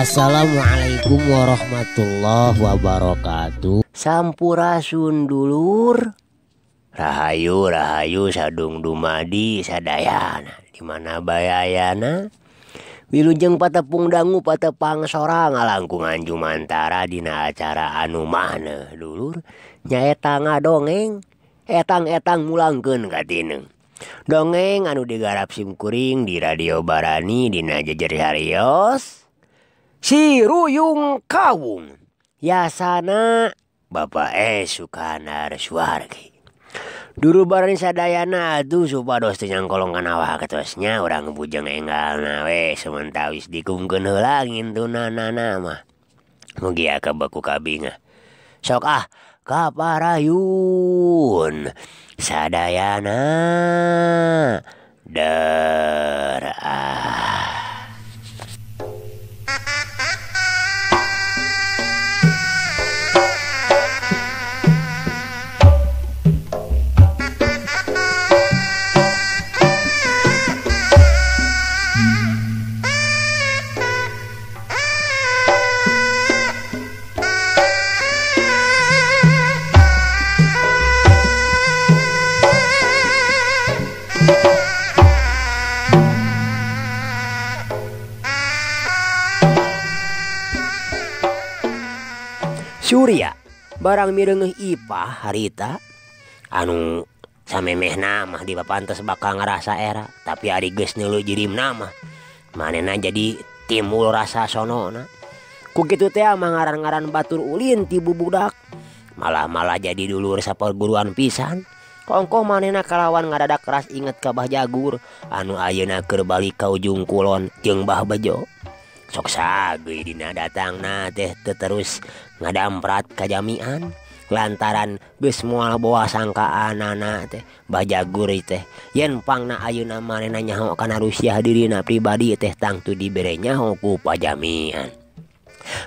Assalamualaikum warahmatullahi wabarakatuh. Sampurasun dulur. Rahayu rahayu sadung dumadi sadayana. Di mana bayayana? Wilujeng patepung dangu patepang sora ngalangkungan jumantara dina acara anu maneh dulur. Nyaeta ngadongeng, etang-etang mulangkeun ka tineung. Dongeng anu digarap simkuring di Radio Barani dina jejer harios. Si Ruyung Kawung yasana Bapak Sukandar Suwargi. Duru Barani sadayana atuh supados teu nyangkolong kana waktosnya urang bujeng enggalna we samentawis dikungkeun heula ngintunanana mah. Mugi akabeku kabingah. Sok ah kaparayun sadayana der ah. Surya barang mireungeuh Ipah harita anu samemehna mah dipapantes bakal ngarasa era tapi ari geus neuleuh jirimna mah manehna jadi timbul rasa sonona ku kitu teh mah ngaran-ngaran batur ulin ti bubudak malah-malah jadi dulur saperguruan pisan kongkoh manehna kalawan ngadadak keras inget ka Bah Jagur anu ayeuna keur balik ka ujung kulon jeung Bah Bejo. Sok sageuy dina datangna teh terus ngadamprat kajamian lantaran geus moal boa sangkaanana teh Bah Jagur teh yen pangna ayeuna manehna nyaho kana rusiah dirina pribadi teh tangtu dibere nyaho ku pajamian.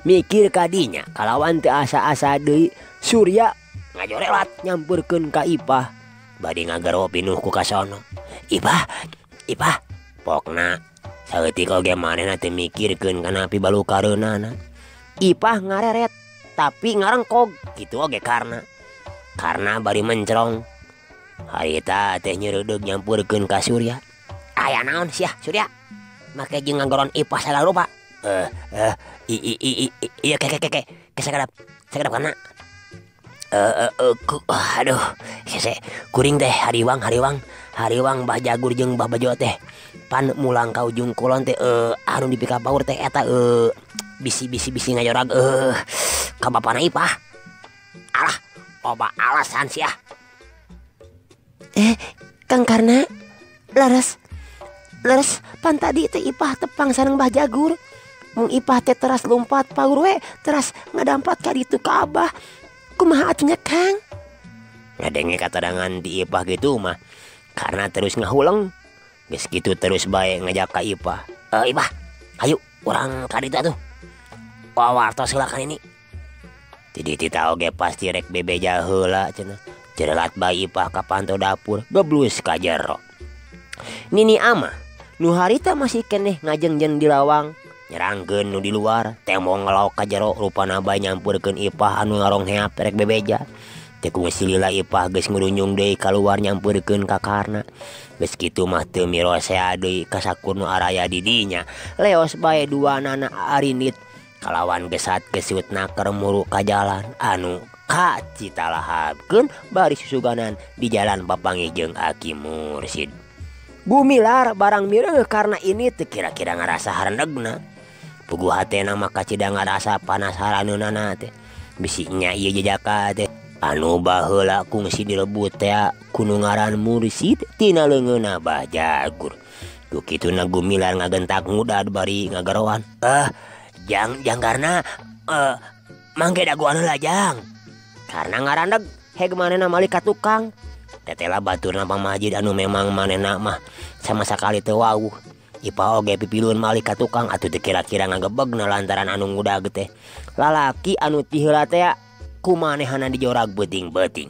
Mikir kadinya kalawan teu asa-asa deui Surya ngajorelat nyampeurkeun ka Ipah bade ngagero pinuh ku kasono. Ipah, Ipah pokna saeutik oge manehna teu mikirkeun kana pibalukareunana. Ipah ngareret tapi ngarengkog kitu oge karna bari mencrong. Harita teh nyeureudeuh nyampeurkeun ka Surya. Aya naon sia Surya? Make jeung ngagoron Ipah sagala rupa. Iya ke ke ke ke sakedap sakedap kana. Aduh hese kuring teh hariwang hariwang hariwang Bah Jagur jeung Bah Bejo teh pan mulang ka ujung kulon teh anu dipikapaur teh eta bisi-bisi bisi ngajorag ka bapana Ipah. Alah loba alasan sia. Kang Karna leres leres pan tadi teh Ipah tepang sareng Bah Jagur mung Ipah teh teras lompat paur we teras ngadampat ka ditu ka Abah. Kumaha atuh nya Kang? Ngadenge katadangan di Ipah gitu mah karena terus ngahuleng. Geus kitu terus bae ngajak ka Ipah. Ipah, ayo urang ka ditu atuh. Wawartos heula kan ini. Jadi tita oge pasti rek bebeja heula cenah. Jerelat bae Ipah ka panto dapur, geblus ka jero. Nini amah nu harita masih keneh ngajengjen di lawang. Nyerangkeun nu di luar, tembong ngelok ka jero rupana bae nyampeurkeun Ipah anu ngarongheap rek bebeja. Teu kungsi lila Ipah geus ngurunyung deui kaluar nyampeurkeun ka Karna. Geus kitu mah teu mirosea deui ka sakur nu araya di dinya. Leos bae duanana arinit kalawan gesat gesutna keur muru ka jalan anu ka citalahabkeun bari susuganan di jalan papanggih jeung Aki Mursid. Gumilar barang mireungeuh karena ini teu kira-kira ngarasa harendegna. Puguh hatena mah kacida ngarasa panasaraneunana teh. Bisi nya ieu jejaka teh anu baheula kungsi direbut teh ku nu ngaran mursid tina leungeunna Bah Jagur. Ku kituna Gumilar ngagentak ngudad bari ngageroan. Jang jang karena mangke dagoan heula jang. Karena ngarandeg heg manehna malik ka tukang. Tetela baturna pamajid anu memang manehna mah sama sakali teu wawuh. Ipah oge pipilun malik ka tukang atuh teu kira-kira ngagebegna lantaran anu ngudag teh. Lalaki anu ti heula teh ku manehna dijorag beuting-beuting.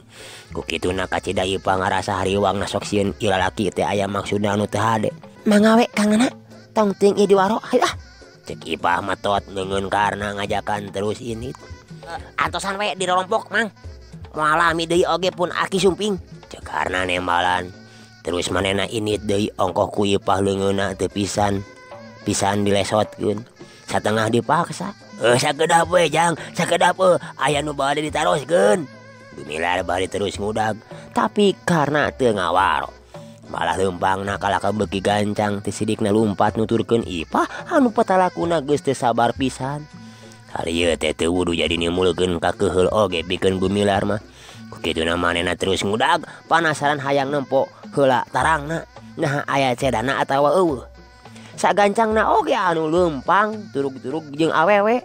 Ku kituna kacida Ipah ngarasa hariwang sok sieun ieu lalaki teh aya maksudna anu teu hade. Mangawe Kang Nana tong teuing ieu diwaro hayu ah. Cek Ipah mah tot neungeun karna ngajakan terus ini. Antosan we dirorompok mang. Moal lami deui oge pun aki sumping. Cek karna nembalan. Terus manehna init deui ongkoh ku Ipah leungeunna teu pisan. Pisan dilesotkeun. Satengah dipaksa. Sakedap we jang, sakedap aya nu bade ditaroskeun. Gumilar bari terus ngudag, tapi karena teu ngawaro. Malah leumpangna kalaka beuki gancang teu sidikna lumpat nuturkeun Ipah anu patalakuna geus teu sabar pisan. Hari ieu teh teu wudu jadi nimulkeun kakeheul oge pikeun Gumilar mah. Ku kituna manehna terus ngudag, panasaran hayang nempo heula tarangna. Nah aya cedana atawa eueuh. Sagancangna oge anu leumpang turug-turug jeung awewe.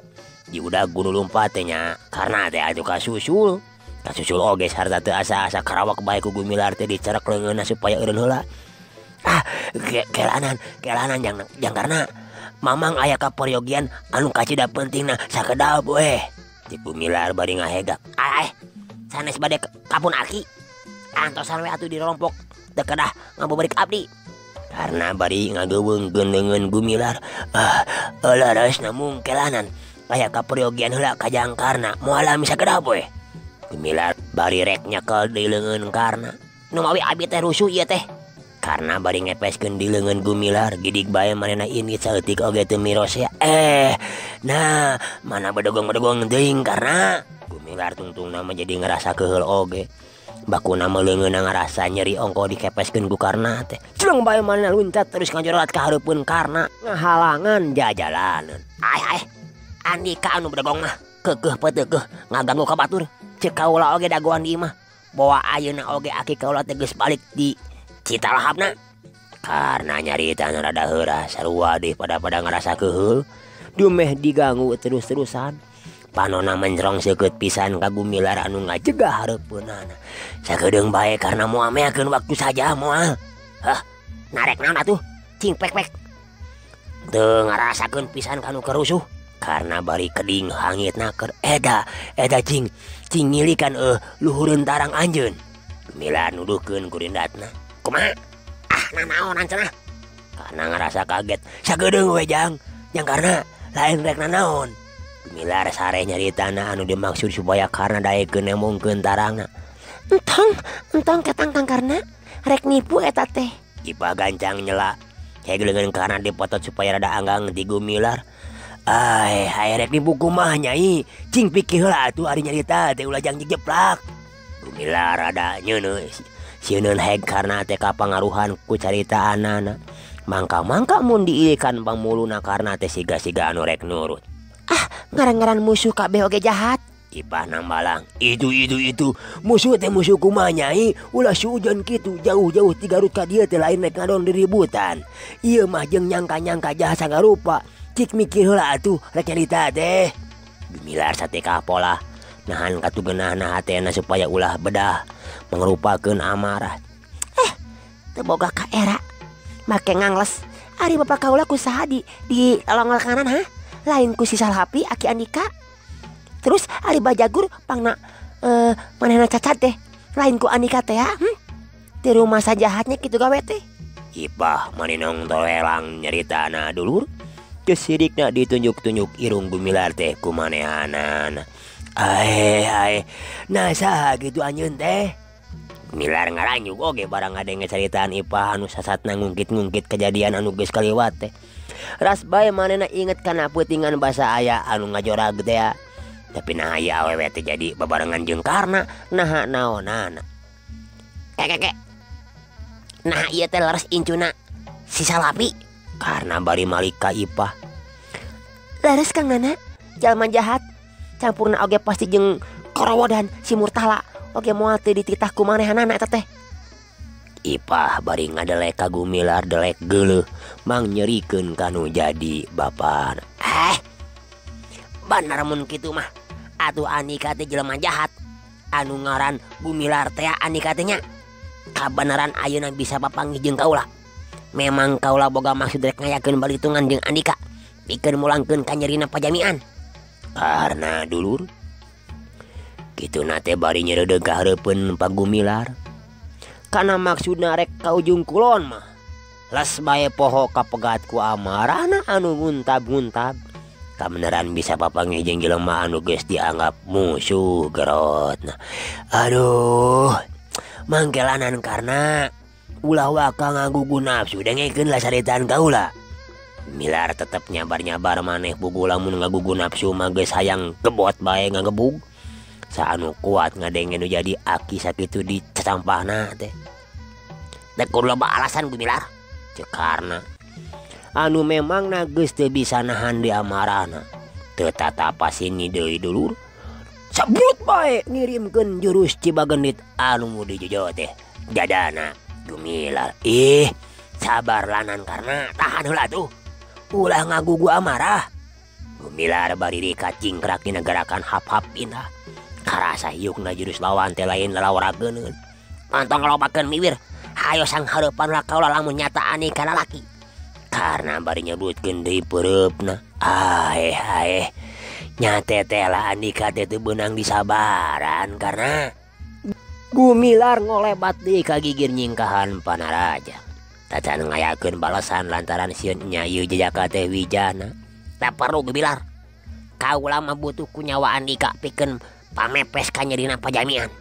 Diudag guru lumpat teh nya karena teh atuh kasusul. Kasusul oge sarta teu asa-asa karawak bae ku Gumilar teh dicerek leungeunna supaya eureun heula. Ah, kelanan, kelanan jang jang karena mamang aya kaperyogian anu kacida pentingna sakedap we. Cek Gumilar bari ngahegak. Ah, sanes bade kapun aki. Antosan we atuh dirorompok teu kedah ngabuburit abdi. Karena bari ngageuweungkeun leungeun Gumilar. Ah, leres namung kelanan aya kaperyogian heula ka Jangkarna moal lami sakedap we. Gumilar bari rek nyekel di leungeun Karna. Nu mawi abi teh rusuh ieu teh. Karena bari ngepeskeun di leungeun Gumilar gidig bae manehna ini saeutik oge teu mirosea. Nah, mana bedogong-bedogong teuing karena Gumilar tungtungna mah jadi ngerasa keheul oge. Bakuna mah leungeunna ngarasa nyeri ongko dikepeskeun ku Karna teh. Celeng bae manehna luncat terus ngajorot ka hareupeun Karna ngahalangan jajalaneun. Ai ai, Andika anu bedogong mah keukeuh peuteukeuh ngaganggu ka batur. Cek kaula oge dagoan di imah. Bawa ayeuna oge aki kaula teh geus balik di Citalahapna. Karena nyaritana rada heurah sarua deh pada-pada ngarasa keheul. Dumeh diganggu terus-terusan. Panona mencrong seukeut pisan ka Gumilar anu ngajegah hareupeunana. Sakedeung bae karena moal meakeun waktu saja moal. Hah, narek naon atuh? Cing pek-pek. Teu ngarasakeun pisan kanu kerusuh. Karena bari keding hangitna keur eta eta cing cing ngilikan luhureun tarang anjeun. Gumilar nuduhkeun kurindatna. Kumaha? Ah, nanaonan cenah. Karena ngerasa kaget. Sakedeung we jang. Jang karena lain rek nanaon. Gumilar sareh nyaritana anu dimaksud supaya karena daekeun nemongkeun tarangna. Entong, entong ketang Kang Karna rek nipu eta teh. Ipah gancang nyela. Heg leungeun karena dipotot supaya rada anggang ti Gumilar. Ai, ai rek nipu kumaha nyai? Cing pikir heula atuh ari nyarita teh ulah jang jeplak. Gumilar rada nyeuneuh. Sieun heg karena teh kapangaruhan ku caritaanana. Mangka-mangka mun diilikan pamuluna karena teh siga-siga anu rek nurut. Ah, ngaran-ngaran musuh kabeh oge jahat. Ipah nambalang. Itu musuh teh musuh kumaha nyai? Ulah suujon kitu jauh-jauh ti Garut ka dieu teh lain rek ngadon diributan. Ieu mah jeung nyangka-nyangka jahat sagarupa. Cik mikir heula atuh rek nyarita teh. Gumilar satekah pola nahan katugeunahna hatena supaya ulah bedah mangrupakeun amarah. Teu boga ka era. Make ngangles. Ari bapak kaula ku saha di longol kanan ha? Lain ku si Salhapi aki Andika. Terus ari Bajagur pangna manehna cacat teh. Lain ku Andika teh ha? Di rumah sajahatnya kitu gawe teh. Ipah maninong tolelang nyaritana dulur. Kesidikna ditunjuk-tunjuk irung Gumilar teh ku manehanana. Ae ae, nah saha kitu anjeun teh? Gumilar ngaranyuk oge barang ngadenge caritaan Ipah anu sasatna ngungkit-ngungkit kejadian anu geus kaliwat teh. Ras bae manehna inget kana peutingan basa aya anu ngajorag teh. Tapi nah aya awewe teh jadi babarengan jeung Karna naha naonana. Kek. Nah ieu teh leres incuna si Salapi. Karena bari malik ka Ipah. Leres Kang Nana, jalma jahat campurna oge pasti jeung korowodan si Murtala oge moal teu dititah ku manehanana eta teh. Ipah bari ngadelek ka Gumilar delek geuleuh mang nyerikeun kanu jadi bapana. Bener mun kitu mah. Atuh Andika teh jelema jahat. Anu ngaran Gumilar teh Andika teh nya. Kabeneran ayeuna bisa papanggih jeung kaula. Memang kaula boga maksud rek ngayakeun balitungan jeung Andika pikeun mulangkeun kanyerina pajamian. Karena dulur kituna teh bari nyereudeuh ka hareupeun Pagumilar. Kana maksudna rek ka ujung kulon mah les bae poho kapegat ku amarahna anu nguntab-nguntab. Kabeneran bisa papanggih jeung jelema anu geus dianggap musuh gerotna. Aduh, mangkelanan karena ulah waka ngagugu nafsu dengekeun lah saritaan kaula. Milar tetep nyabar-nyabar maneh pugu lamun ngagugu nafsu mah geus hayang gebot bae ngagebug. Saanu kuat ngadenge nu jadi aki sakitu dicampahna teh. Teh kudu loba alasan Gumilar. Ceuk Karna anu memang na geus teu bisa nahan di amarahna. Teu tatapa singi deui dulur. Sabrut bae ngirimkeun jurus Cibagenit anu dijojo teh dadana Gumilar. Ih, sabar lanan karena tahan heula tuh. Ulah ngagugu amarah. Gumilar bari dikacingkrak dina gerakan hap-hap pindah. Karasa hiukna jurus lawan teh lain lalawarageuneun. Mantong ngalobakeun miwir. Hayo sang hareupan lah kaula lamun nyata Andika lalaki. Karena bari nyebutkeun deui peureupna. Aeh aeh. Nyate teh lah Andika teh teu beunang disabaran karena Gumilar ngolebat deui ka gigir nyingkahan Panaraja. Tacan ngayakeun balasan lantaran sieun nya ieu jejaka teh wijana. Tak perlu Gumilar. Kaula mah butuh ku nyawa Andika pikeun pamepes kanyerina pajamian.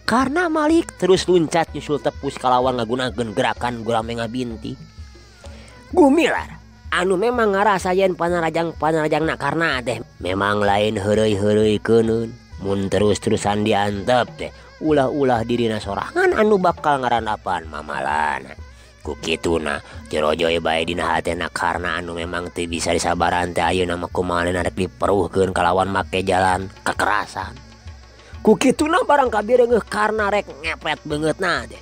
Karena Malik terus luncat nyusul tepus kalawan ngagunakeun gerakan gurame ngabinti. Gumilar anu memang ngarasa yen panarajang-panarajangna karena teh memang lain heureuy-heureuy keuneun. Mun terus-terusan diantep teh ulah-ulah dirina sorangan anu bakal ngarandapan mamalana. Ku kituna jerojoy bae dina hatena karena anu memang teu bisa disabaran teh ayeuna mah kumaha rek diperuhkeun kalawan make jalan kekerasan. Ku kituna barang kabireungeuh karena rek ngepet beungeutna teh.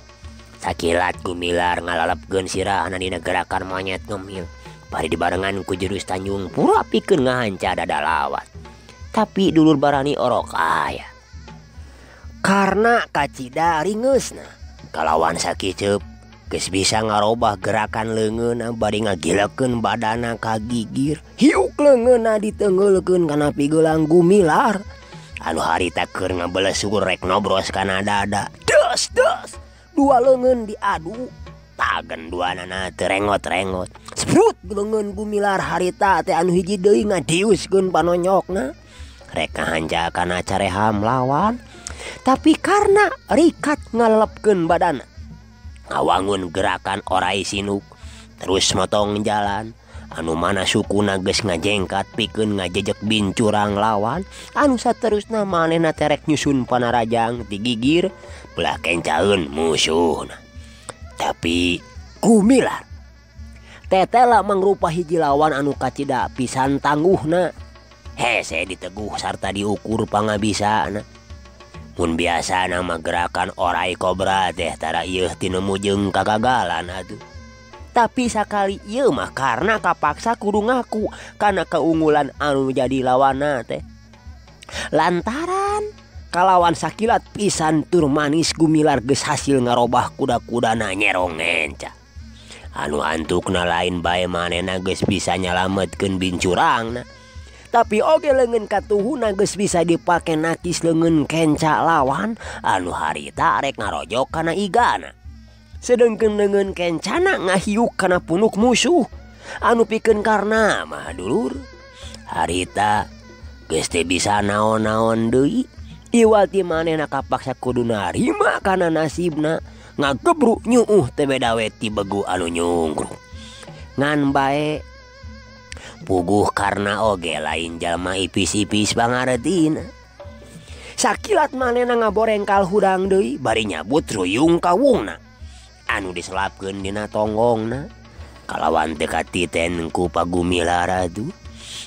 Sakilat Gumilar ngalalepkeun sirahna dina gerakan monyet ngemil. Bari dibarengan ku jurus Tanjung Pura pikeun ngahanca dada lawan. Tapi dulur barani orok aya. Karena kacida ringeusna kalawan sakiceup geus bisa ngarobah gerakan leungeunna bari ngagilekeun badana ka gigir. Hiuk leungeunna diteungeulkeun kana pigelang Gumilar. Anu harita keur ngabelesur rek nobros kana dada. Des des dua leungeun diadu. Tagen duanana teu rengot-rengot. Sprut leungeun Gumilar harita teh anu hiji deui ngadiuskeun panonyokna. Rek ngahanca kana careham lawan. Tapi karena rikat ngalelepkeun badana ngawangun gerakan orai sinuk terus motong jalan anu mana sukuna geus ngajengkat pikeun ngajejek bincurang lawan anu saterusna manehna terek nyusun panarajang ti gigir belah kencaeun musuhna. Tapi Gumilar tetela mangrupa hiji lawan anu kacida pisan tangguhna. Hese diteguh sarta diukur pangabisana. Mun biasana mah gerakan orai kobra teh tara ieuh tinemu jeung kagagalan atuh. Tapi sakali ieu mah karena kapaksa kudu ngaku kana keunggulan anu jadi lawanna teh. Lantaran kalawan sakilat pisan tur manis Gumilar geus hasil ngarobah kuda-kudana nyerong ngenca. Anu antukna lain bae manehna geus bisa nyalametkeun bincurangna. Tapi oge leungeun katuhuna geus bisa dipake nakis leungeun kenca lawan anu harita rek ngarojok kana igana. Sedengkeun leungeun kencana ngahiuk kana punuk musuh anu pikeun karna mah dulur. Harita geus teu bisa naon-naon deui. Iwal ti manehna kapaksa kudu narima kana nasibna ngagebruk nyuuh teh beda we ti begu anu nyungkrung. Ngan bae puguh karena oge lain jalma ipis-ipis pangaretina. Sakilat manehna ngaborengkal hudang deui bari nyabut ruyung kawungna anu diselapkeun dina tonggongna kalawan teu katiten ku Pagumilar atuh.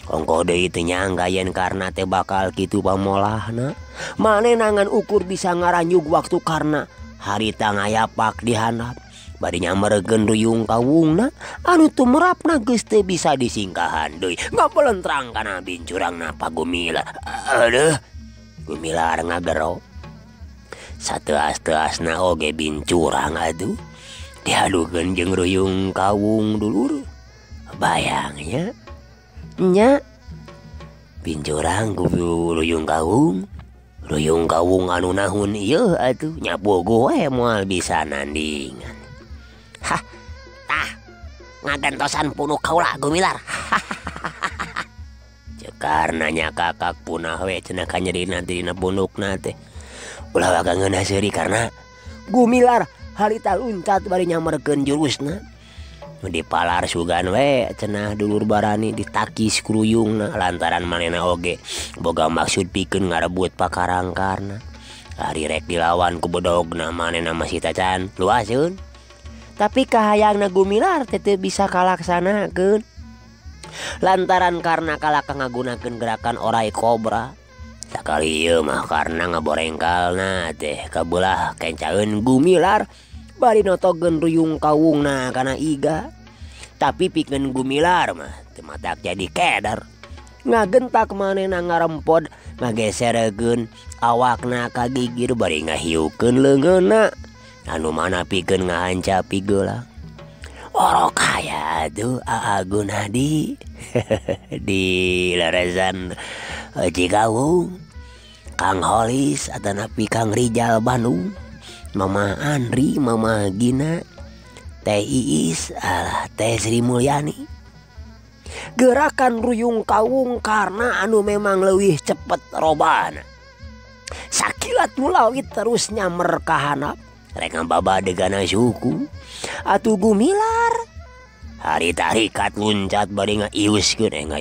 Ongkoh deui teu nyangga yen Karna teh bakal kitu pamolahna. Manehna ngan ukur bisa ngaranyug waktu Karna harita ngayapak di handap. Bari nyamberkeun ruyung kawungna anu tumerapna geus teu bisa disingkahan deui. Ngabelentrang kana bincurangna Pagumilar. Aduh, Gumilar ngagero. Sateuas-teuasna oge bincurang atuh. Dihadukeun jeung ruyung kawung dulur. Bayangnya nya bincurang ku ruyung kawung. Ruyung kawung anu nahun ieu atuh nya bogoh we moal bisa nandingan. Hah, tah ngagentosan punuk kaula Gumilar. Ceuk Karna nya kakak punah we cenah kanyerina dina punukna teh. Ulah waka ngeunah seuri Karna. Gumilar harita luncat bari nyamerkeun jurusna. Nu dipalar sugan we cenah dulur barani ditakis kuruyungna lantaran manehna oge boga maksud pikeun ngarebut pakarang Karna. Ari rek dilawan ku bedogna manehna masih tacan luaseun. Tapi kahayangna Gumilar teh teu bisa kalaksanakeun. Lantaran Karna kalaka ngagunakeun gerakan orai kobra. Sakali ieu mah Karna ngaborengkalna teh kabelah kencaeun Gumilar bari notogeun ruyung kawungna kana iga. Tapi pikeun Gumilar mah teu matak jadi keder. Ngagentak manehna ngarempod ngageserekeun awakna ka gigir bari ngahiukeun leungeunna. Anu mana pikeun ngahanca pigeula. Orok aya atuh Aa Gunadi di leresan Cikawung, Kang Holis atanapi Kang Rijal Bandung, Mama Andri, Mama Gina, Teh Iis, alah Teh Sri Mulyani. Gerakan ruyung kawung Karna anu memang leuwih cepet robana. Sakilat mulawit terus nyamer ka handap. Rek ngababadegana suku atuh Gumilar harita rikat luncat bari ngaiuskeun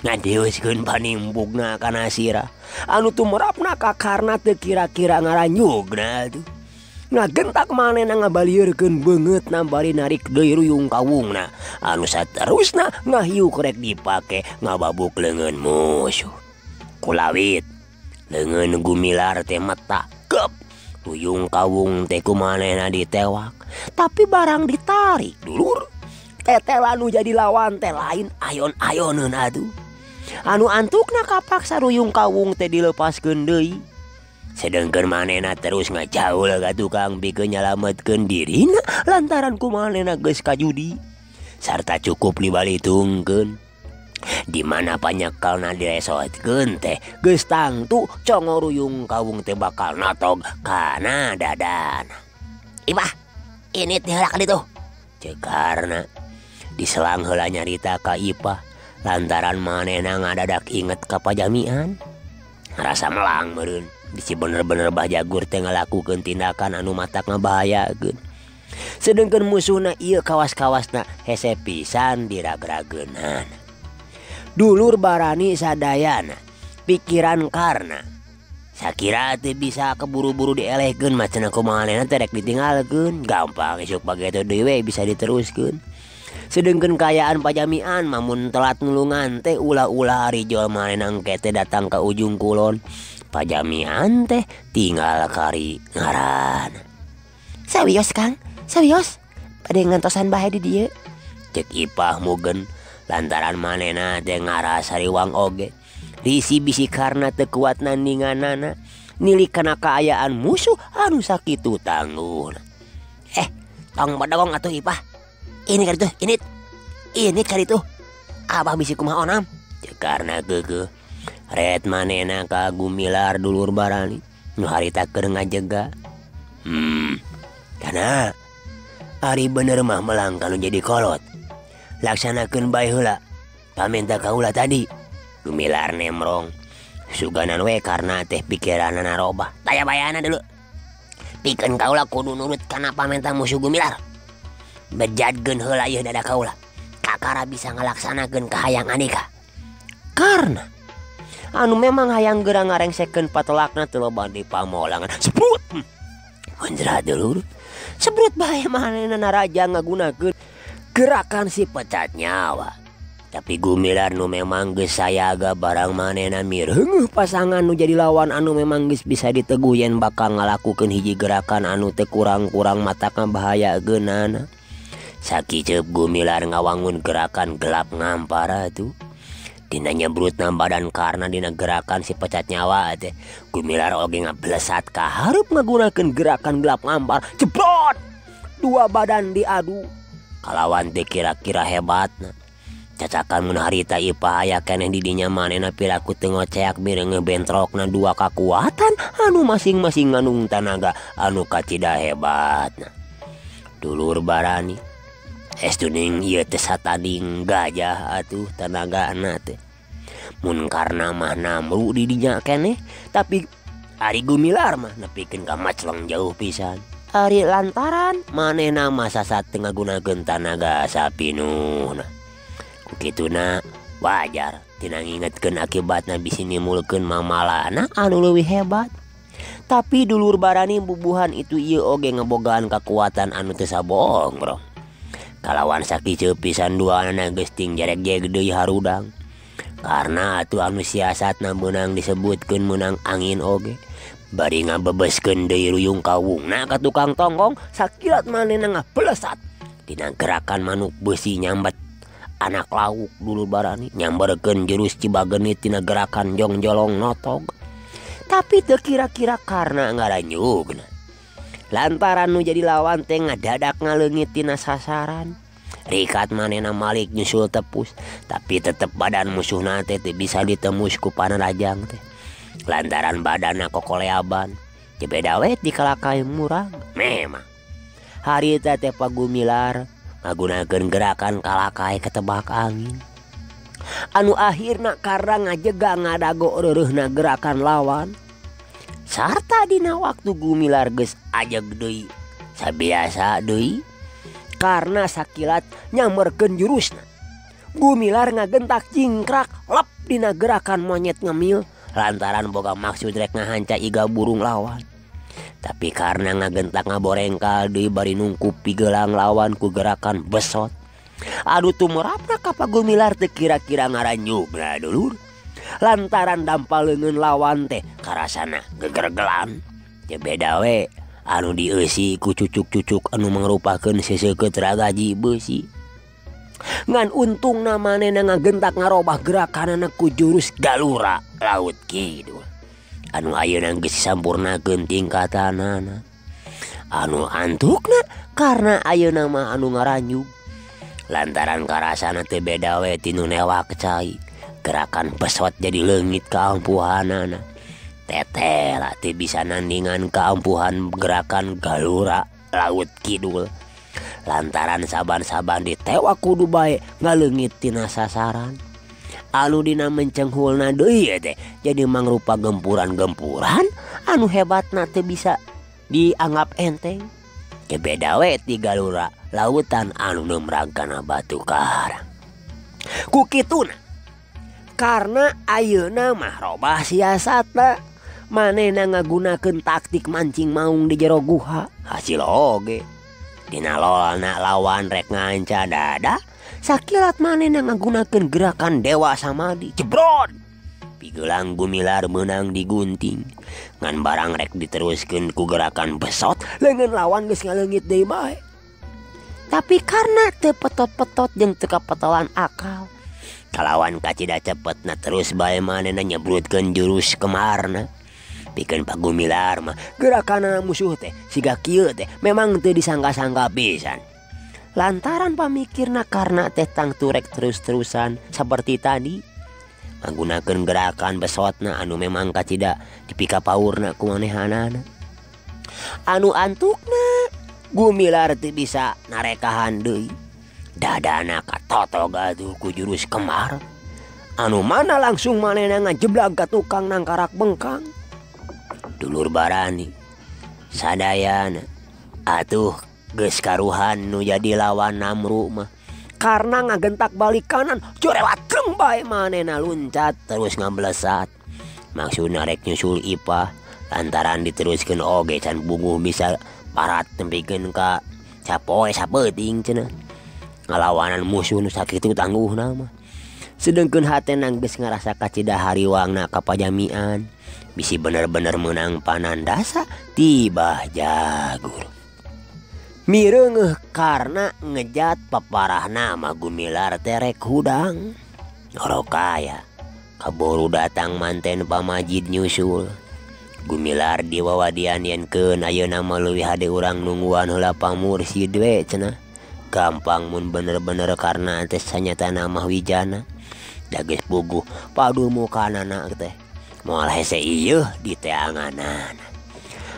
ngadiuskeun panimbugna kana sirah anu tumerapna ka Karna teu kira-kira ngaranyugna atuh. Ngagentak manehna ngabalieurkeun beungeutna bari narik deui ruyung kawungna anu saterusna ngahiuk rek dipake ngababuk leungeun musuh. Kulawit leungeun Gumilar teh meta gep. Ruyung kawung teh ku manehna ditewak, tapi barang ditarik dulur. Tetela nu jadi lawan teh lain ayon-ayoneun atuh. Anu antukna kapaksa ruyung kawung teh dilepaskeun deui. Sedengkeun manehna terus ngajaul ka tukang pikeun nyalametkeun dirina lantaran ku manehna geus kajudi. Sarta cukup dibalitungkeun. Di mana panyekelna diresotkeun teh geus tangtu congo ruyung kawung teh bakal notog kana dadana. Ibah, ini teh heula ka ditu. Ceuk Karna diselang heula nyarita ka Ipah lantaran manehna ngadadak inget ka pajamian. Ngarasa melang meureun bisi bener-bener Bah Jagur teh ngalakukeun tindakan anu matak ngabahayakeun. Sedengkeun musuhna ieu kawas-kawasna hese pisan diragrageunan. Dulur barani sadayana pikiran Karna sakira teh bisa keburu-buru dielehkeun mah cenah kumaha manehna teh rek ditinggalkeun gampang isuk bageto deui we bisa diteruskeun. Sedengkeun kaayaan pajamian mah mun telat nulungan teh ulah-ulah ari jol manehna engke teh datang ka ujung kulon. Pajamian teh tinggal kari ngaran. Sawios Kang, sawios. Bade ngantosan bae di dieu. Cek Ipah mugen lantaran manehna teh ngarasa riwang oge. Risi bisi Karna teu kuat nandinganana nilik kana kaayaan musuh anu sakitu tangguhna. Tong badagong atuh Ipah. Ini kali tuh, ini. Ini kali tuh. Abah bisi kumaha onam. Cek Karna geugeuh. Ret manehna ka Gumilar dulur barani nu harita keur ngajega. Karna ari bener mah melang kanu jadi kolot. Laksanakeun bae heula pamenta kaula tadi. Gumilar nemrong. Suganan we Karna teh pikiranna robah. Taya bayana dulu. Pikeun kaula kudu nurut kana pamenta musuh Gumilar. Bejadkeun heula ieu dada kaula. Kakara bisa ngalaksanakeun kahayang Andika. Karna anu memang hayang geura ngarengsekeun patelakna teu loba di pamolangan. Sebrut. Menjerat dulur. Sebrut bae manehna naraja ngagunakeun gerakan si pecat nyawa. Tapi Gumilar nu memang geus sayaga barang manehna mireungeuh pasangan nu jadi lawan anu memang geus bisa diteguh yen bakal ngalakukeun hiji gerakan anu teu kurang-kurang matak ngabahayakeunana. Sakiceup Gumilar ngawangun gerakan gelap ngampar atuh. Dina nyebrutna badan karena dina gerakan si pecat nyawa teh Gumilar oge ngablesat ka hareup ngagunakeun gerakan gelap ngampar. Jebrot! Dua badan diadu kalawan teu kira-kira hebatna. Cacakan mun harita Ipah aya keneh di dinya manehna piraku teu ngoceak mireungeuh bentrokna dua kakuatan anu masing-masing ngandung tanaga anu kacida hebatna. Dulur barani estuning ieu teh satading gajah atuh tanagana teh. Mun karna mah namru di dinya keneh, tapi ari Gumilar mah nepikeun ka macleng jauh pisan. Ari lantaran manehna mah sasat teu ngagunakeun tanaga sapinuhna. Kukituna wajar tina ngingetkeun akibatna bisi nimulkeun mamalana anu leuwih hebat. Tapi dulur barani bubuhan itu ieu oge ngebogaan kakuatan anu teu saboong bro. Kalawan sakiceup pisan duanana geus ting jereg-jeg deui harudang. Karena atuh anu siasatna meunang disebutkeun meunang angin oge. Bari ngabebeskeun deui ruyung kawungna ka tukang tonggong sakilat manehna ngabelesat dina gerakan manuk beusi nyambat anak lauk dulur barani nyamberkeun jurus Cibagenit tina gerakan jongjolong notog. Tapi teu kira-kira karena ngaranyugna. Lantaran nu jadi lawan teh ngadadak ngaleungit tina sasaran. Rikat manehna malik nyusul tepus, tapi tetep badan musuhna teh teu bisa ditemus ku panarajang teh. Lantaran badanna kokoleaban, teu beda we dikalakai murang. Memang harita teh Pagumilar ngagunakeun gerakan kalakai ketebak angin. Anu akhirna karena ngajega ngadago reureuhna gerakan lawan. Sarta dina waktu Gumilar geus ajeg deui sabiasa deui karena sakilat nyamberkeun jurusna. Gumilar ngagentak jingkrak lep dina gerakan monyet ngemil lantaran boga maksud rek ngahanca iga burung lawan. Tapi karena ngagentak ngaborengkal deui bari nungkup pigelang lawan ku gerakan besot. Aduh tumrapna ka Pagumilar teu kira-kira ngaranyugna dulur. Lantaran dampal leungeun lawan teh karasana gegergelan. Teu beda we anu dieusi ku cucuk-cucuk anu mangrupakeun seseukeut ragaji beusi. Ngan untungna manehna ngagentak ngarobah gerakanana ku jurus Galura Laut Kidul. Anu ayeuna geus disampurnakeun tingkatanana. Anu antukna karena ayeuna mah anu ngaranyug. Lantaran karasana teu beda we tinu newak cai. Gerakan pesot jadi leungit kaampuhanana. Tetela teu bisa nandingan kaampuhan gerakan Galura Laut Kidul. Lantaran saban-saban ditewak kudu bae ngaleungit tina sasaran. Anu dina mencenghulna deui teh jadi mangrupa gempuran-gempuran anu hebatna teu bisa dianggap enteng. Teu beda we ti Galura lautan anu neumrag kana batu karang. Ku kituna karena ayeuna mah robah siasatna manehna ngagunakeun taktik mancing maung di jero guha. Hasil oge dina lolna lawan rek nganca dada sakilat manehna ngagunakeun gerakan dewa samadi. Jebrot! Pigelang Gumilar meunang digunting. Ngan barang rek diteruskeun ku gerakan besot leungeun lawan geus ngaleungit deui bae. Tapi karena teu petot-petot jeung teu kapetolan akal kalawan kacida cepetna terus bae manehna nyebrutkeun jurus kemarna. Pikeun Pagumilar mah gerakanna musuh teh siga kieu teh memang teu disangka-sangka pisan. Lantaran pamikirna karena teh tangtu rek terus-terusan seperti tadi manggunakeun gerakan besotna anu memang kacida dipikapaurna ku manehanana. Anu antukna Gumilar teu bisa narekahan deui. Dadana katotog atuh ku jurus kemar. Anu mana langsung manehna ngajeblag ka tukang nangkarak bengkang. Dulur barani sadayana atuh geus karuhan nu jadi lawan Namru mah. Karena ngagentak balik kanan curewat bae manehna luncat terus ngablesat. Maksudna rek nyusul Ipah lantaran diteruskeun oge can bunguh bisa parat nepikeun ka sapoe sapeuting cenah. Ngalawanan musuh nu sakitu tangguhna mah. Sedengkeun hatena geus ngarasa kacida hariwangna ka pajamian. Bisi bener-bener meunang panandasa ti Bah Jagur. Mireungeuh karna ngejat paparahna mah Gumilar teh rek hudang. Orokaya kaboru datang manten pamajid nyusul. Gumilar diwawadian yenkeun ayeuna mah leuwih hade urang nungguan heula pamursid we cenah. Gampang mun bener-bener karna teh sanyatana mah wijana. Da geus puguh padu mukanana teh. Moal hese ieuh diteanganana.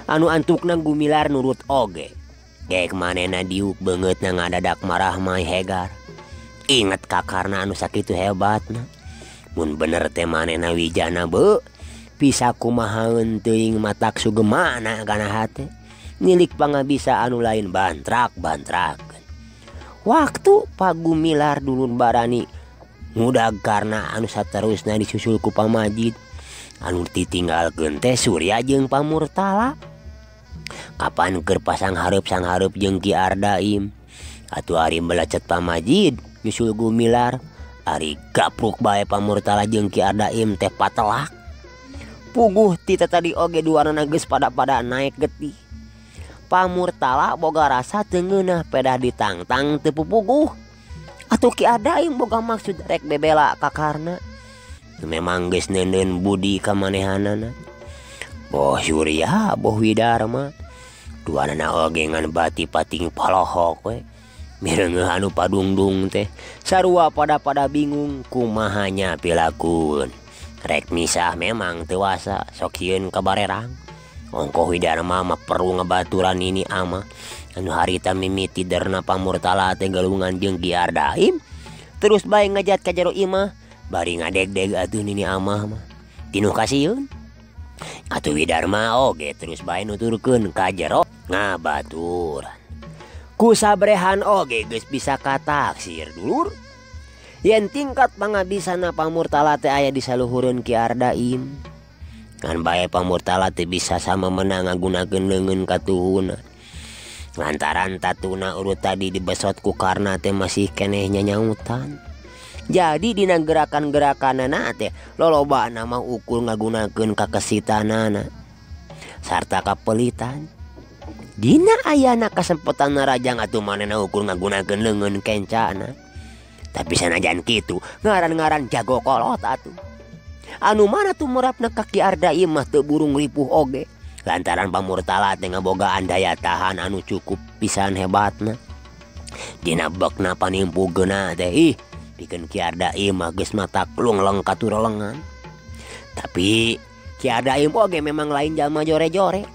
Anu antukna Gumilar nurut oge. Gek manehna diuk beungeutna ngadadak marah mai hegar. Inget ka karna anu sakitu hebatna. Mun bener teh manehna wijana beuh. Bisa kumahaeun teuing matak sugemana kana hate. Nilik pangabisa anu lain bantrak-bantrak. Waktu Pak Gumilar dulur barani ngudag karna anu saterusna disusul ku pamajid. Anu ditinggalkeun teh Surya jeung Pamurtala. Kapan keur pasang hareup-sanghareup jeung Ki Ardaim. Atuh ari melecet pamajid nyusul Gumilar. Ari gapruk bae Pamurtala jeung Ki Ardaim teh patelak. Puguh ti tadi oge duanana geus pada-pada naik getih. Pamurtala boga rasa teu ngeunah pedah ditangtang teu pupuguh. Atuh Ki Ardaim boga maksud rek bebela ka karna. Memang geus neuneun budi ka manehanana. Boh Surya boh Widarma. Duanana oge ngan bati pating polohok we. Mireungeuh anu padungdung teh sarua pada-pada bingung kumahanya pilakueun. Rek misah memang teu wasa sok sieun ka barerang. Ongkoh Widarma mah perlu ngebaturan ini ama. Anu harita mimiti derna Pamurtala teh galungan jeung Ki Ardaim. Terus bae ngejat ka jero imah. Bari ngadegdeg atuh nini amah mah. Tinuh kasieun. Atuh Widarma oge terus bae nuturkeun ka jero ngabaturan. Ku sabrehan oge geus bisa kataksir dulur. Yen tingkat pangabisana Pamurtala teh aya di saluhureun Ki Ardaim. Ngan bae Pamurtala teh bisa sama menang ngagunakeun leungeun katuhuna. Lantaran tatuna urut tadi dibesot ku karna teh masih keneh nyanyautan. Jadi dina gerakan-gerakanana teh lolobana mah ukur ngagunakeun kakesitanana sarta kapelitan. Dina ayana kasempatan narajang atuh manehna ukur ngagunakeun leungeun kencana. Tapi sanajan kitu ngaran-ngaran jago kolot atuh. Anu mana tumrapna ka Ki Ardaim mah teu burung ripuh oge. Lantaran Pamurtala teh ngabogaan daya tahan anu cukup pisan hebatna. Dina bekna panimpugeuna teh ih pikeun Ki Ardaim mah geus matak lungleng katurelengan. Tapi Ki Ardaim oge memang lain jalma jore-jore.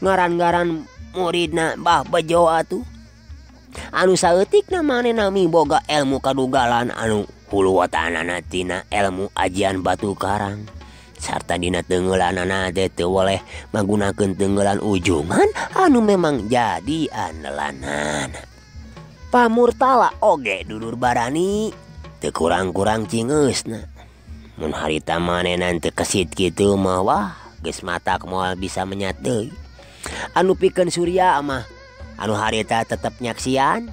Ngaran-ngaran muridna Bah Bejo atuh. Anu saeutikna manehna miboga ilmu kadugalan anu huluwatanana tina ilmu ajian batu karang. Sarta dina teungeulanana teh teu weleh ngagunakeun teungeulan ujungan anu memang jadi andelanana. Pamurtala oge dulur barani teu kurang-kurang cingeusna. Mun harita manehna teu kesit kitu mah wah geus matak moal bisa menyat deui. Anu pikeun Surya mah anu harita tetep nyaksian.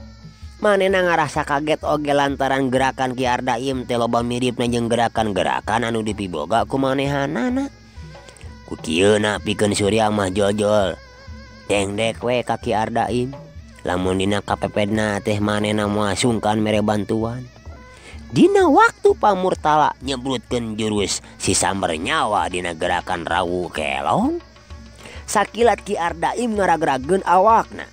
Manehna ngarasa kaget oge lantaran gerakan Ki Ardaim teh loba miripna jeung gerakan-gerakan anu dipiboga ku manehanana. Ku kieuna pikeun Surya mah jol-jol dengdek we ka Ki Ardaim. Lamun dina kapepedna teh manehna moal sungkan mere bantuan. Dina waktu Pamurtala nyebrutkeun jurus si samber nyawa dina gerakan rawu kelong. Sakilat Ki Ardaim ngaragrageun awakna.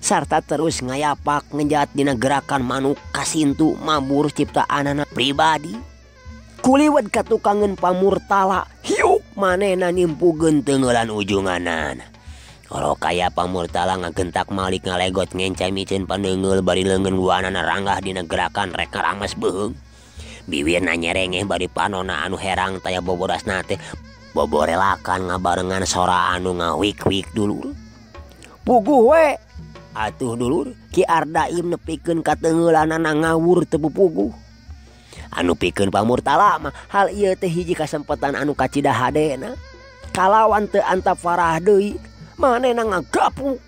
Sarta terus ngayapak ngejat dina gerakan manuk kasintu mabur ciptaanana pribadi. Kuliwet katukangeun Pamurtala hiuk manehna nimpugeun teungeulan ujunganana. Oro kaya Pamurtala ngagentak malik ngalegot ngenca miceun paneungeul bari leungeun guanana ranggah dina gerakan rek ngarames beuheung. Biwirna nyerengeh bari panona anu herang taya boborasna teh boborelakan ngabarengan sora anu ngawik-wik dulur. Puguh we atuh dulur Ki Ardaim nepikeun ka teungeulanana ngawur teu pupuguh. Anu pikeun Pamurtala mah hal ieu teh hiji kasempatan anu kacida hadena. Kalawan teu antap farah deui manehna ngagapuk.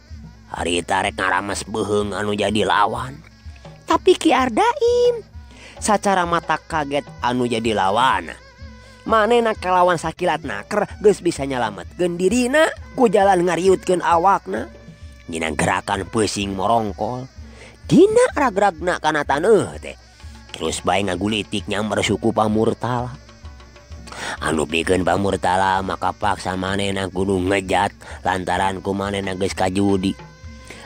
Harita rek ngarames beuheung anu jadi lawan. Tapi Ki Ardaim Sacara mata kaget anu jadi lawana. Manehna kalawan sakilat naker geus bisa nyalametkeun dirina ku jalan ngariutkeun awakna. Dina gerakan peusing morongkol. Dina ragragna kana taneuh teh. Terus bae ngagulitik nyamber suku Pamurtala. Anu pikeun Pamurtala maka paksa manehna kudu ngejat lantaran ku manehna geus kajudi.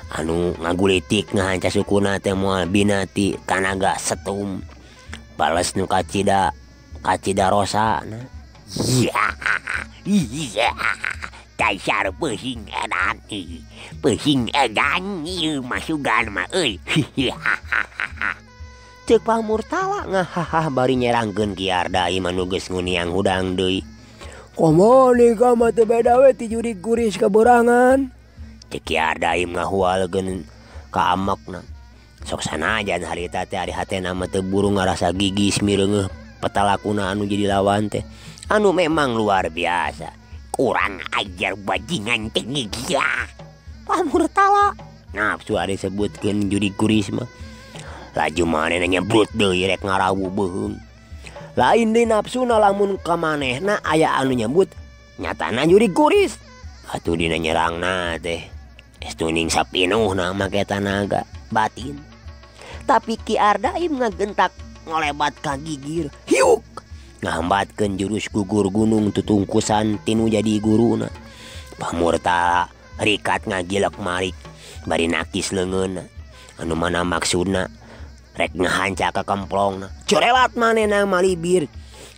Anu ngagulitik ngahanca sukuna teh moal binati tanaga setum. Bales nu kacida kacida rosana. Iya, iya, dasar peusing edan, peusing edan ieu masugan mah euy. Ceuk Pamurtala ngahahah bari nyerangkeun Ki Ardaim anu geus nguniang hudang deui. Komo nikah mah teu beda we ti jurig kuris kaberangan. Ceuk Ki Ardaim ngahualkeun ka amekna. Sok sanajan harita teh ari hatena mah teu buru ngarasa gigis mireungeuh petalakuna anu jadi lawan teh anu memang luar biasa. Kurang ajar bajingan teh gigih. Pamurtala nafsu ari sebutkeun jurig kuris mah. Laju manehna nyebrut deui rek ngarawu beuheung. Lain deui nafsuna lamun ka manehna aya anu nyebut nyatana jurig kuris. Atuh dina nyerangna teh estuning sapinuhna make tanaga batin. Tapi Ki Ardaim ngagentak ngolebat ka gigir. Hiuk ngahambatkeun jurus gugur gunung tutungkusan tinu jadi guruna. Pamurtala rikat ngagilek marik bari nakis leungeunna. Anu mana maksudna rek ngahanca ka kemplongna. Corelat manehna malibir.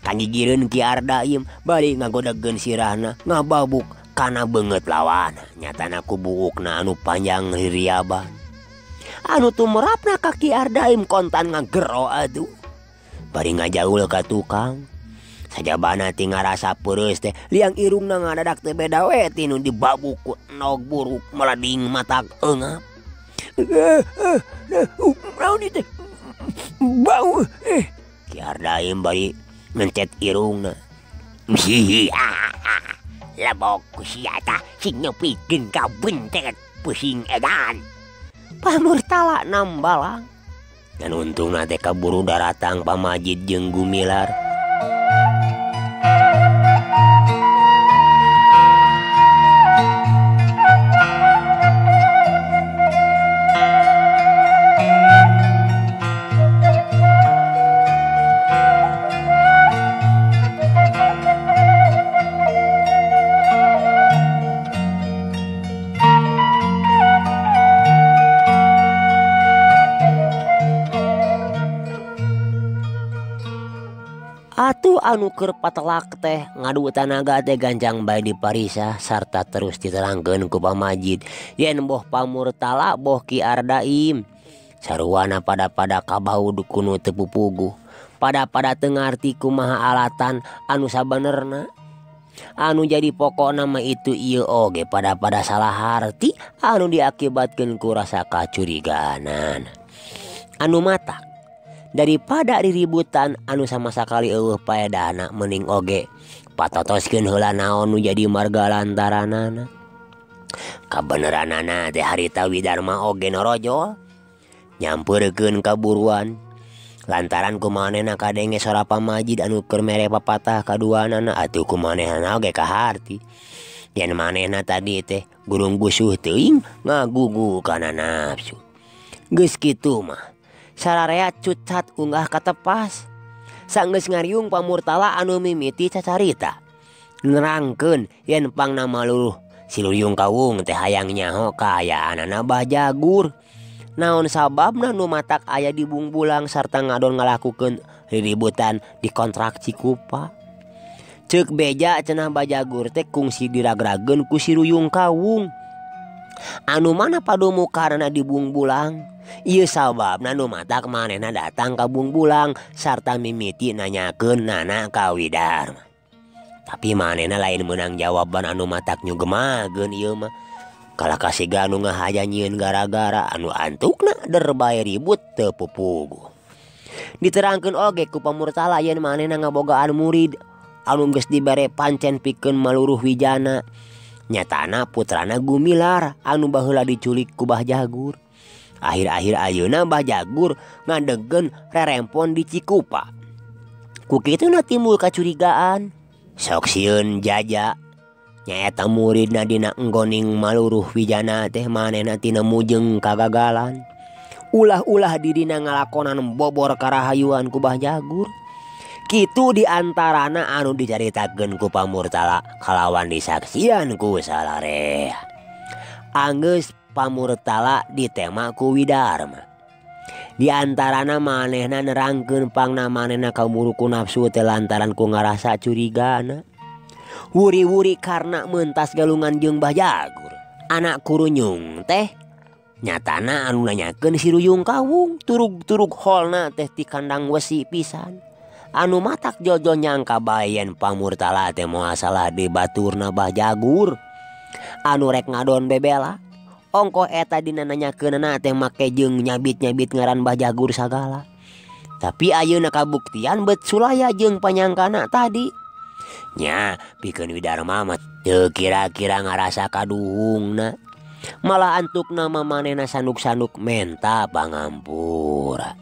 Kangigireun Ki Ardaim bari ngagodegeun sirahna ngababuk kana beungeut lawana. Nyatana ku buukna anu panjang ririaban. Anu tumerapna ka Ki Ardaim kontan ngagero aduh. Bari ngajaul ka tukang. Sajabana ti ngarasa peureus teh liang irungna ngadadak teh beda we ti nu dibabuk ku endog buruk meleding matak eungap. Naon ieu teh? Bau. Ki Ardaim bari ngencet irungna. Lebok ku sia tah sing nepikeun ka bentet pusing edan. Pamurtala nambalang. Dan untungna teh kaburu daratang Pamajid jeung Gumilar. Atuh anu keur patelak teh ngadu tanaga teh gancang bae diparisa sarta terus diterangkeun ku Pamajid yen boh Pamurtala boh Ki Ardaim. Saruana pada-pada kabaud kunu teu pupuguh, pada-pada teu ngarti kumaha alatan anu sabenerna. Anu jadi pokokna mah itu ieu oge pada-pada salah harti anu diakibatkeun ku rasa kacuriganan. Anu matak daripada riributan anu sama sakali eueuh paedahna mending oge patotoskeun heula naon nu jadi marga lantaranana. Kabeneranana teh harita Widarma oge norojol nyampeurkeun kaburuan lantaran kumanehna kadenge sora Pamajid anu keur mere papatah kaduanana. Atuh kumanehna oge kaharti yen manehna tadi teh gurung gusuh teuing ngagugu kana nafsu. Geus kitu mah sararea cucat unggah katepas. Sanggeus ngariung Pamurtala anu mimiti cacarita nerangkeun yen pangna maluruh si Ruyung Kawung teh hayang nyaho kaayaanana Bah Jagur. Naon sababna nu matak aya di Bungbulang sarta ngadon ngalakukeun riributan di kontrak Cikupa. Ceuk beja cenah Bah Jagur teh kungsi diragrageun ku si Ruyung Kawung. Anu mana padumukarna di Bungbulang. Ieu sababna nu matak manehna datang ka Bungbulang sarta mimiti nanyakeun nana ka Widarma. Tapi manehna lain meunang jawaban anu matak nyugemageun ieu mah. Kalah kasiga anu ngahaja nyieun gara-gara anu antukna der bae ribut teu pupuguh. Diterangkeun oge ku Pamurtala yen manehna ngabogaan murid anu geus dibere pancen pikeun maluruh wijana. Nyatana putrana Gumilar anu baheula diculik ku Bah Jagur. Akhir-akhir ayeuna Mbah Jagur ngadegkeun rerempon di Cikupa. Ku kituna timbul kacurigaan. Sok sieun jaja nyaeta muridna dina enggoning maluruh wijana teh manehna tina mujeng kagagalan. Ulah-ulah dirina ngalakonan bobor karahayuan ku Mbah Jagur. Kitu diantarana anu dicaritakeun ku Pamurtala kalawan disaksian ku salarea. Anggeus Pamurtala ditema ku Widarma. Diantarana manehna nerangkeun pangna manehna kaburu ku nafsu teh lantaran ku ngarasa curigana. Wuri-wuri karena mentas galungan jeung Mbah Jagur. Anak kurunyung teh nyatana anu nanyakeun si Ruyung Kawung turug-turug holna teh ti kandang wesi pisan. Anu matak jojo nyangka bae yen Pamurtala teh moal salah di baturna Mbah Jagur. Anu rek ngadon bebela. Ongkoh eta dina nanyakeunana teh make jeung nyabit-nyabit ngaran Mbah Jagur sagala. Tapi ayeuna kabuktian bet sulaya jeung panyangkana tadi. Nya pikeun Widarma mah teu kira-kira ngarasa kaduhungna. Malah antukna mah manehna sanduk-sanduk menta pangampura.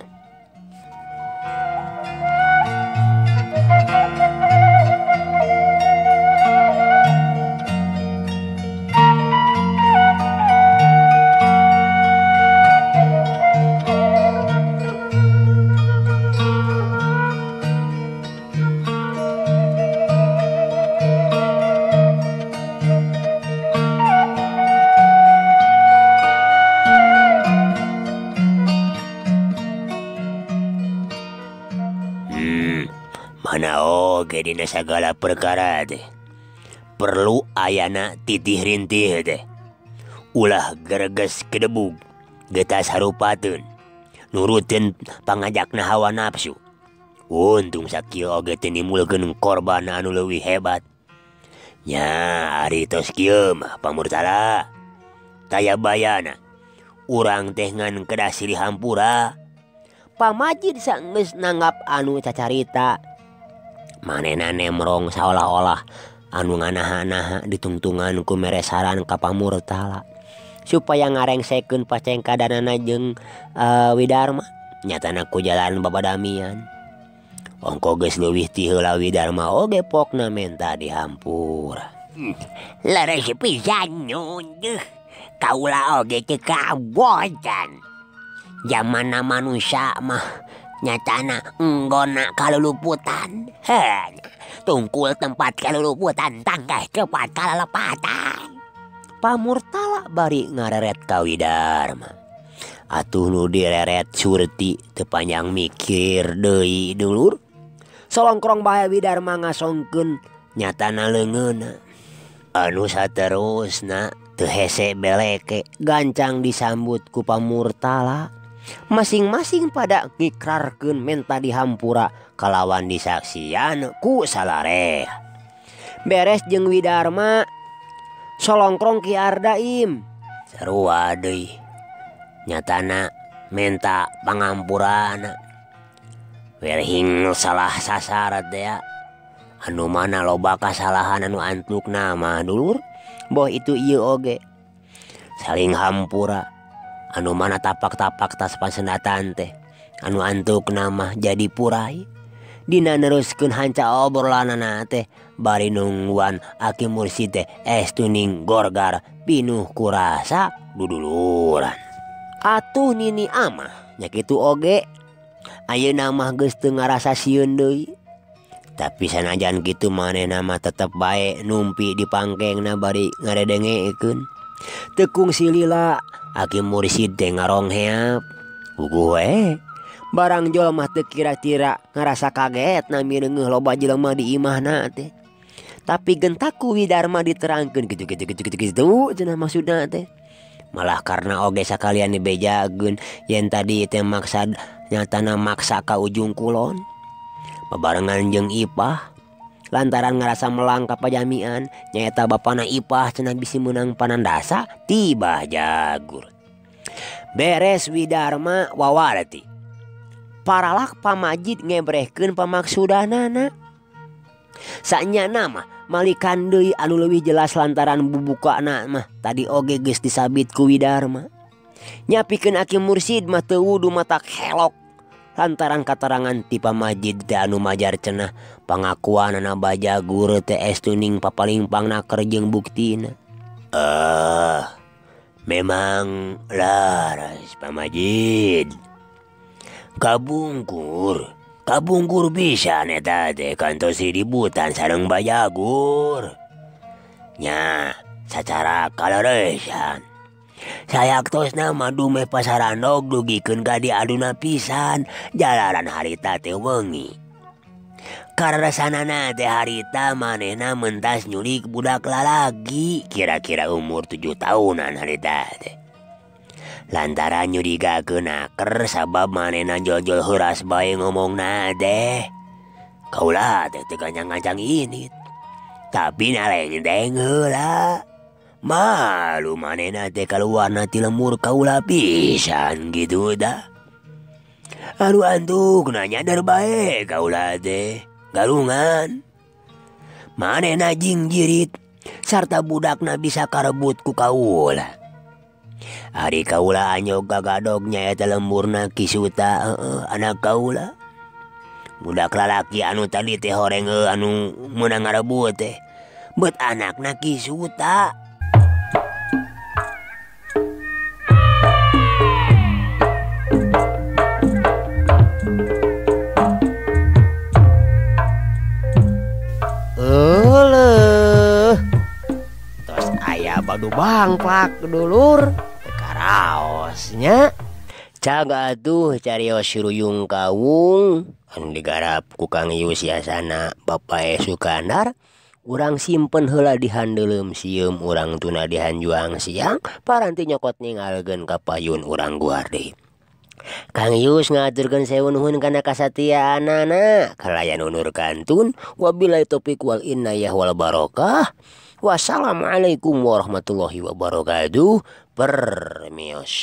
Mana oge dina sagala perkara teh perlu ayana titih rintih teh. Ulah gereges kedebug getas harupateun nurutin pangajakna hawa nafsu. Untung sakieu oge teu nimbulkeun korban anu leuwih hebat. Nya ari tos kieu mah Pamurtala taya bayana urang teh ngan kedah silih hampura. Pamajid saenggeus nanggap anu cacarita. Manehna nemrong saolah-olah anu nganaha-naha ditungtungan ku mere saran ka Pamurtala supaya ngarengsekeun pacengkadanana jeung Widarma. Nyatana ku jalan babadamian. Ongko geus leuwih ti heula Widarma oge pokna menta dihampura. Leres pisan nyun kaula oge teu kabocan. Jamana manusia mah nyatana enggona kaluluputan. Tungkul tempat kaluluputan tangkah cepat kalalepatan. Pamurtala bari ngareret ka Widarma. Atuh nu direret surti teu panjang mikir deui dulur. Solongkrong bae Widarma ngasongkeun nyatana leungeunna. Anu saterusna teu hese beleke gancang disambut ku Pamurtala. Masing-masing pada ngikrarkeun menta dihampura kalawan disaksian ku salarea. Beres jeung Widarma solongkrong Ki Ardaim. Sarua deui nyatana menta pangampurana. Werhing salah sasarat teh anu mana loba kasalahan anu antukna mah dulur. Boh itu ieu oge saling hampura. Anu mana tapak-tapak tas pasendatan teh anu antukna mah jadi purai. Dina neruskeun hanca obrolanana teh bari nungguan Aki Mursid teh estuning gorgar pinuh kurasa duduluran. Atuh nini amah nya kitu oge ayeuna mah geus teu ngarasa sieun deui. Tapi sanajan kitu manehna mah tetep bae numpi di pangkengna bari ngaredengekeun. Teu kungsi lila Aki Mursid teh ngarongheap. Puguh we barang jol mah teu kira-kira ngarasa kaget na mireungeuh loba jelema di imahna teh. Tapi gentak ku Widarma diterangkeun kitu kitu kitu kitu kitu cenah maksudna teh. Malah karena oge sakalian dibejakeun yen tadi teh maksad nyatana maksa ka ujung kulon. Babarengan jeung Ipah lantaran ngarasa melang ka pajamian nyaeta bapana Ipah cenah bisi meunang panandasa tiba Jagur. Beres Widarma wawarti. Paralak pamajid ngebrehkeun pamaksudanana. Sanyana mah malikan deui anu leuwih jelas lantaran bubukana mah tadi oge geus disabit ku Widarma. Nyapikeun Aki Mursid mah teu wudu matak helok. Lantaran katerangan ti pamajid teh anu majar cenah pangakuanana Bajagur teh estu ning papalingpang naker jeung buktina. Memang laras pamajid. Kabungkur pisan eta teh kantos ributan sareng Bajagur. Nya sacara kaleresan. Sayaktosna mah dumeh pasarandog dugikeun ka diaduna pisan jalaran harita teh wengi. Karasanana teh harita manehna mentas nyulik budak lalaki kira-kira umur 7 tahunan harita teh. Lantaran nyurigakeun naker sabab manehna jol-jol heuras bae ngomongna teh. Kaula teh teu gancang-gancang init. Tapi naleng-teng heula. Malu manehna teh kaluarna ti lemur kaula pisan gitu dah. Aduh antuk nanya bae kaula teh galungan. Manehna jingjirit sarta budakna bisa karebut ku kaula. Ari kaula anyog gagadog nyaeta lemburna Ki Suta anak kaula. Budak lalaki anu tadi teh horeng anu meunang ngarebut teh. Bet anakna Ki Suta. Terus aya badu bangplak dulur karaosnya. Cag atuh carios ruyung kawung anu digarap ku Kang Yus Yasana Bapak Sukandar. Urang simpen heula di handeuleum sieum urang tuna di hanjuang siang paranti nyokot ningalkeun ka payun urang guar deui. Kang Yus ngaturkeun sewu nuhun kana kasatiaanana kalayan unur kantun wabillahi taufik wal inayah wal barokah. Wassalamualaikum warahmatullahi wabarakatuh. Permios.